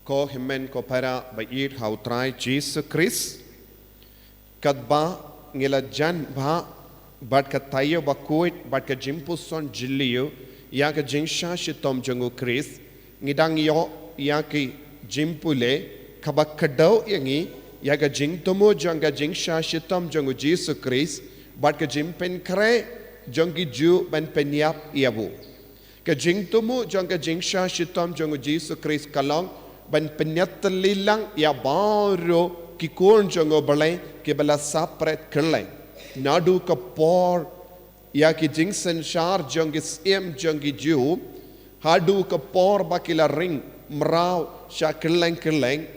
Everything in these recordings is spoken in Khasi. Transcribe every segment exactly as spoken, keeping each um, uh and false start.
Ko hynmen ko para ba ïeit ha u Trai Jisu Khrist. Katba ngi la jan bha bad ka taïew bakhuid bad ka jingpuson jylliew ïa ka jingshah shitom jong u Khrist, ngi dang ïoh ïa ki jingpule kaba kdew ïa ngi ïa ka jingthmu jong ka jingshah shitom jong u Jisu Khrist bad ka jingpynkhreh jong ki Jiw ban pynïap ïa u. Ka jingthmu jong ka jingshah shitom jong u Jisu Khrist ka long ban pynïatylli lang ïa baroh ki khun jong u Blei kiba la sah pret kylleng, naduh ka por ïa ki jingsynshar jong ki syiem jong ki Jiw, haduh ka por ba ki la ring mraw sha kylleng kylleng,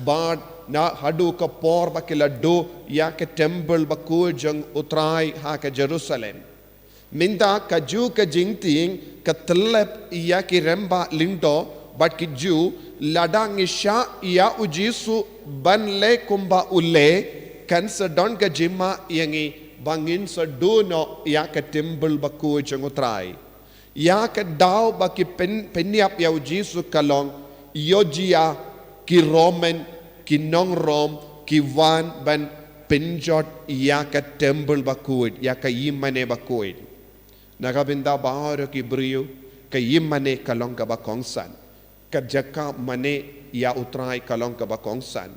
bad na haduh ka por ba ki la duh ïa ka templ bakhuid jong u Trai ha ka Jerusalem. Mynta kajuh ka jingtieng ka tyllep ïa ki rangbah lyngdoh bad ki Jiw, lada ngi shah ïa u Jisu ban leh kumba u leh, kan sa don ka jingma ïa ngi ba ngin sa duh noh ïa ka templ bakhuid jong u Trai. Ïa ka daw ba ki pyn-, pynïap ïa u Jisu ka long ïoh jia ki Roman, ki nong Rom ki wan ban pynjot ïa ka templ bakhuid, ïa ka ïingmane bakhuid. Na ka bynta baroh ki briew ka ïingmane ka long kaba kongsan. Ka jaka mane ïa u Trai ka long kaba kongsan.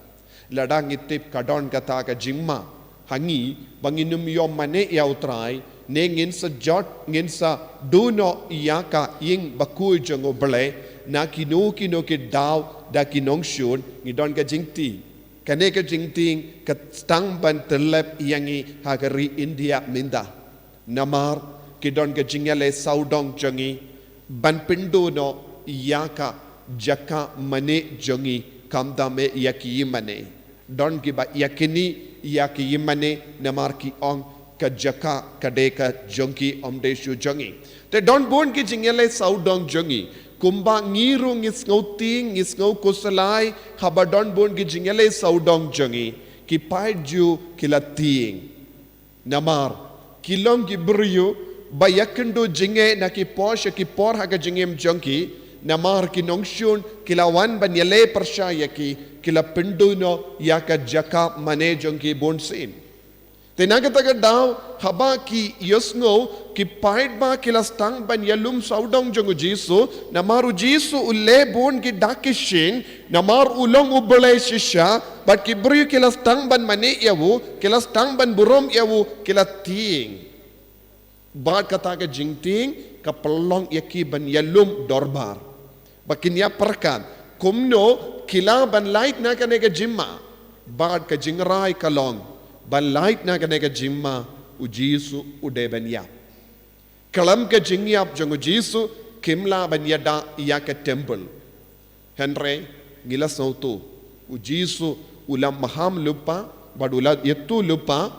Lada ngi tip ka don kata ka jingma ha ngi ba ngin ym ïoh mane ïa u Trai, ne ngin sa jot, ngin sa duh noh ïa ka ïing bakhuid jong u Blei na kino kino ki daw da ki nongshun, ngi don ka jingtieng. Kane ka jingtieng ka sdang ban tyllep ïa ngi ha ka ri India mynta. Namar ki don ka jingïaleh sawdong jong ngi ban pynduh noh ïa ka jaka mane jong ngi, khamtam eh ïa ki ïingmane. Don kiba ïakynduh ïa ki ïingmane namar ki ong ka jaka ka dei ka jong ki, ym dei shuh jong ngi. Te don bun ki jingïaleh sawdong jong ngi. Kumba ngi ruh ngi sngewtieng, ngi sngew khuslai haba don bun ki jingïaleh sawdong jong ngi. Ki paid Jiw ki la tieng. Namar ki long ki briew ba ïakynduh jingeh na ki por sha ki por ha ka jingim jong ki. Namar ki nongshun ki la wan ban ïaleh pyrshah ïa ki, ki la pynduh noh ïa ka jaka mane jong ki bunsien. Te na kata ka daw haba ki ïohsngew, ki paidbah ki la sdang ban ïalum sawdong jong u Jisu, namar u Jisu u leh bun ki dak ki shyieng, namar u long u Blei shisha, bad ki briew ki la sdang ban mane ïa u, ki la sdang ban burom ïa u, ki la tieng. Bad kata ka jingtieng ka pynlong ïa ki ban ïalum dorbar ba kin ïa pyrkhat kumno ki lah ban lait na kane ka jingma. Bad ka jingrai ka long ban lait na kane ka jingma, u Jisu u dei ban ïap. Khlem ka jingïap jong u Jisu kim lah ban ïada ïa ka templ. Hynrei ngi la sngewthuh u Jisu u la maham lypa bad u la ïathuh lypa,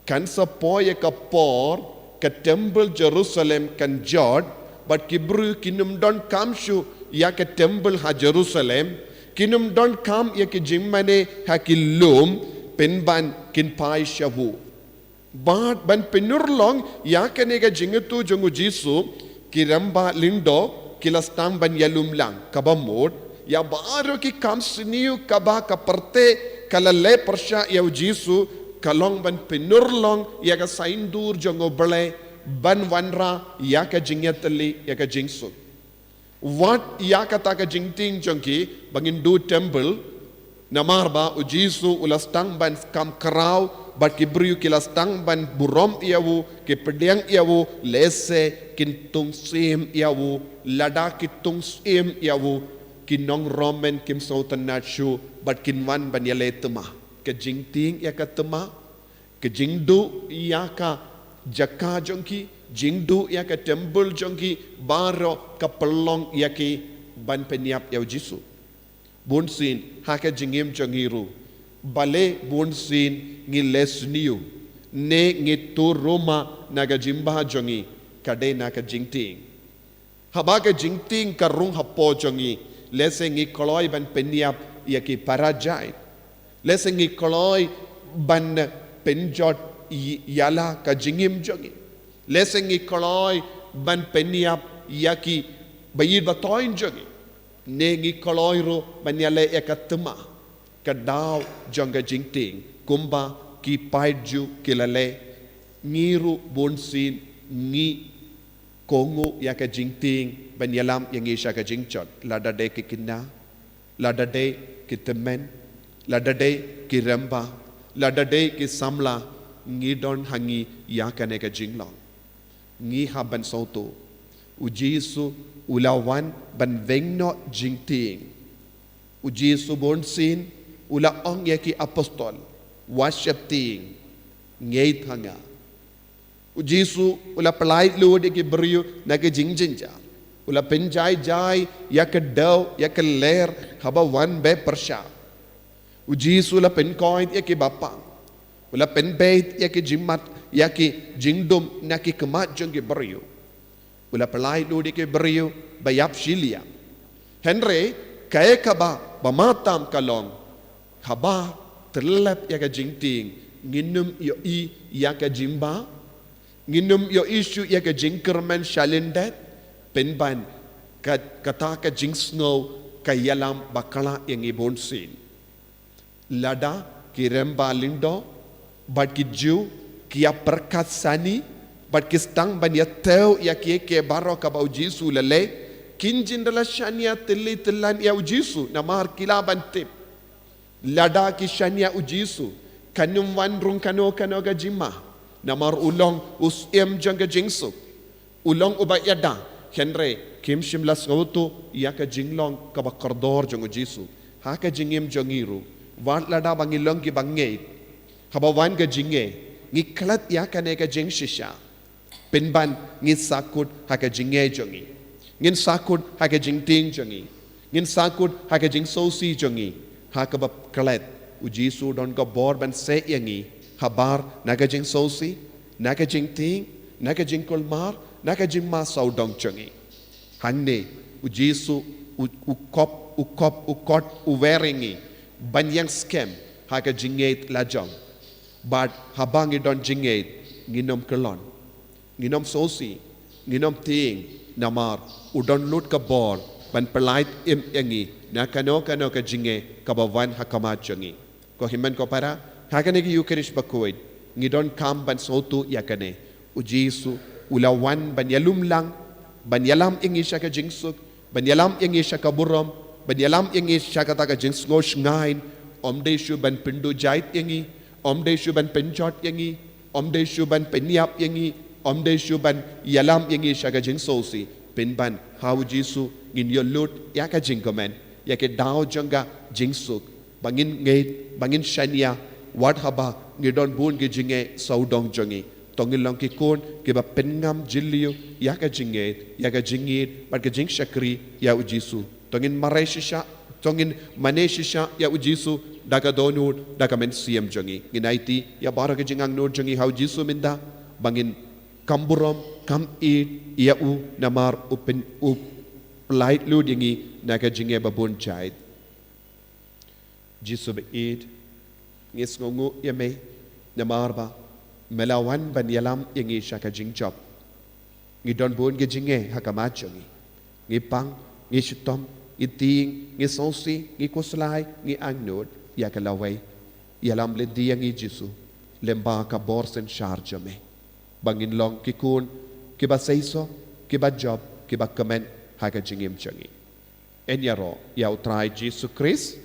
kan sa poi ïa ka por ka templ Jerusalem kan jot, bad ki briew kin ym donkam shuh ïa ka templ ha Jerusalem, kin ym donkam ïa ki jingmane ha ki lum, pynban kin phai sha u. Bad ban pynurlong ïa kane ka jingïathuh jong u Jisu, ki rangbah lyngdoh ki la sdang ban ïalum lang. Kaba mut, ïa baroh ki kam sniew kaba ka pyrthei ka la leh pyrshah ïa u Jisu, ka long ban pynurlong ïa ka saiñdur jong u Blei ban wanrah ïa ka jingïatylli, ïa ka jingsuk. Wat ïa kata ka jingtieng jong ki ba ngin duh templ, namar ba u Jisu u la sdang ban kam khraw, bad ki briew ki la sdang ban burom ïa u, ki pdiang ïa u, lehse kin tung syiem ïa u. Lada ki tung syiem ïa u, ki nong Roman kim sngewtynnad shuh bad kin wan ban ïaleh thma. Ka jingtieng ïa ka thma, ka jingduh ïa ka jaka jong ki, jingduh ïa ka templ jong ki, baroh ka pynlong ïa ki ban pynïap ïa u Jisu. Bunsien ha ka jingim jong ngi ruh, balei bunsien ngi leh sniew ne ngi tur rumah na ka jingbha jong ngi? Ka dei na ka jingtieng. Haba ka jingtieng ka rung hapoh jong ngi, lehse ngi kloi ban pynïap ïa ki para jait. Lehse ngi kloi ban pynjot ï-, ïa la ka jingim jong ngi. Lehse ngi kloi ban pynïap ïa ki ba ïeit ba thoiñ jong ngi. Ne ngi kloi ruh ban ïaleh ïa ka thma, ka daw jong ka jingtieng, kumba ki paid Jiw ki la leh. Ngi ruh bunsien ngi kohnguh ïa ka jingtieng ban ïalam ïa ngi sha ka jingjot, lada dei ki khynnah, lada dei ki tymmen, lada dei ki rangbah, lada dei ki samla, ngi don ha ngi ïa kane ka jinglong. Ngi hap ban sngewthuh, U Jisu u la wan ban weng noh jingtieng. U Jisu bunsien u la ong ïa ki apostol, wat sheptieng, ngeit ha nga. U Jisu u la pyllait lut ïa ki briew na ki jingjynjar. U la pynjai jai ïa ka dew, ïa ka lyer, haba wan beh pyrshah. U Jisu u la pynkoit ïa ki bapang. U la pynbeit ïa ki jingmat, ïa ki jingdum na ki khmat jong ki briew. U la pyllait lut ïa ki briew ba ïap shiliang. Hynrei kaei kaba, ba matam ka long, haba tyllep ïa ka jingtieng, ngin ym ïohi ïa ka jingbah, ngin ym ïohi shuh ïa ka jingkyrmen shalyndet, pynban ka, kata ka jingsngew ka ïalam bakla ïa ngi bunsien. Lada ki rangbah lyngdoh bad ki Jiw ki ïa pyrkhat sani bad ki sdang ban ïa thew ïa kiei kiei baroh kaba U Jisu u la leh, kin jin da la shaniah tylli tyllan ïa U Jisu, namar ki lah ban tip, lada ki shaniah U Jisu, kan ym wan rung kano kano ka jingma, namar u long u Syiem jong ka jingsuk. U long uba ïada, hynrei kim shym la sngewthuh ïa ka jinglong kaba kordor jong U Jisu. Ha ka jingim jong ngi ruh, wat lada ba ngi long kiba ngeit, haba wan ka jingeh, ngi klet ïa kane ka jingshisha. Pynban ngin sahkut ha ka jingeh jong ngi. Ngin sahkut ha ka jingtieng jong ngi. Ngin sahkut ha ka jingsngewsih jong ngi. Ha kaba klet, U Jisu u don ka bor ban seh ïa ngi habar na ka jingsngewsih, na ka jingtieng, na ka jingkulmar, na ka jingma sawdong jong ngi. Hangne U Jisu u, u kop, u kop, u kot, u wer ïa ngi ban ïeng skhem ha ka jingngeit la jong. Bad haba ngi don jingngeit, ngin ym kyllon, ngin ym sngewsih, ngin ym tieng, namar u don lut ka bor ban pyllait im ïa ngi na kano kano ka jingeh kaba wan ha khmat jong ngi. Ko hynmen ko para, ha kane ka Ïukharist bakhuid, ngi donkam ban sngewthuh ïa kane. U Jisu u la wan ban ïalum lang, ban ïalam ïa ngi sha ka jingsuk, ban ïalam ïa ngi sha ka burom, ban ïalam ïa ngi sha kata ka jingsngew shngaiñ. Ym dei shuh ban pynduh jait ïa ngi, ym dei shuh ban pynjot ïa ngi, ym dei shuh ban pynïap ïa ngi, ym dei shuh ban ïalam ïa ngi sha ka jingsngewsih. Pynban ha U Jisu ngin ïoh lut ïa ka jingkmen, ïa ka daw jong ka jingsuk, ba ngin ngeit, ba ngin shaniah, wat haba ngi don bun ki jingeh sawdong jong ngi. To ngin long ki khun kiba pynngam jylliew ïa ka jingngeit, ïa ka jingïeit bad ka jingshakri ïa U Jisu. To ngin mareh shisha, to ngin mane shisha ïa U Jisu da ka dohnud, da ka mynsiem jong ngi. Ngin aiti ïa baroh ki jingangnud jong ngi ha U Jisu mynta, ba ngin kam burom, kam ïeit ïa u, namar u pyn, u pyllait lut ïa ngi na ka jingeh ba bun jait. Jisu ba ïeit, ngi sngewnguh ïa me, namar ba me la wan ban ïalam ïa ngi sha ka jingjop. Ngi don bun ki jingeh ha khmat jong ngi. Ngi pang, ngi shitom, ngi tieng, ngi sngewsih, ngi khuslai, ngi angnud ïa ka lawei. Ïalam lynti ïa ngi Jisu, lyngba ka bor synshar jong me, ba ngin long ki khun kiba seisoh, kiba jop, kiba kmen ha ka jingim jong ngi. Yn ïaroh ïa U Trai Jisu Khrist.